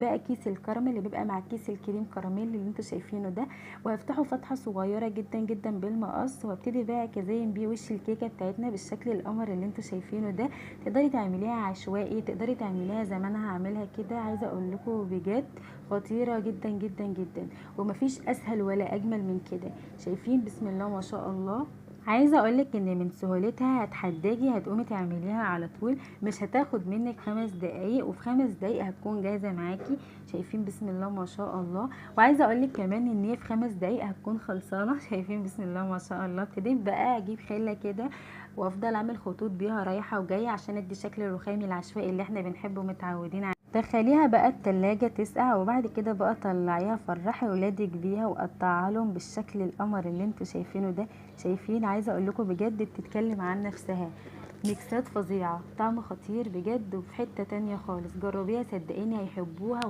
بقى كيس الكراميل اللي بيبقى مع كيس الكريم كراميل اللي انتوا شايفينه ده، وهفتحه فتحه صغيرة جدا جدا بالمقص، وابتدي بقى كزين بيه وش الكيكه بتاعتنا بالشكل القمر اللي انتوا شايفينه ده. تقدري تعمليها عشوائي، تقدري تعمليها زي ما انا هعملها كده. عايزه اقول لكم بجد خطيرة جدا جدا جدا، ومفيش اسهل ولا اجمل من كده. شايفين بسم الله ما شاء الله. عايزه اقولك ان من سهولتها هتحداجي هتقومي تعمليها على طول، مش هتاخد منك 5 دقايق، وفي 5 دقايق هتكون جاهزة معاكي. شايفين بسم الله ما شاء الله. وعايزه اقولك كمان ان هي في 5 دقايق هتكون خلصانه. شايفين بسم الله ما شاء الله. ابتديت بقى اجيب خله كده وافضل اعمل خطوط بيها رايحة وجاية عشان ادي شكل الرخامي العشوائي اللي احنا بنحبه متعودين عليه. دخليها بقى التلاجة تسقع، وبعد كده بقى طلعيها فرحي ولادك بيها وقطعها لهم بالشكل القمر اللي انتوا شايفينه ده. شايفين، عايزه اقول لكم بجد بتتكلم عن نفسها، ميكسات فظيعة، طعم خطير بجد، وفي حتة تانية خالص. جربيها صدقيني هيحبوها.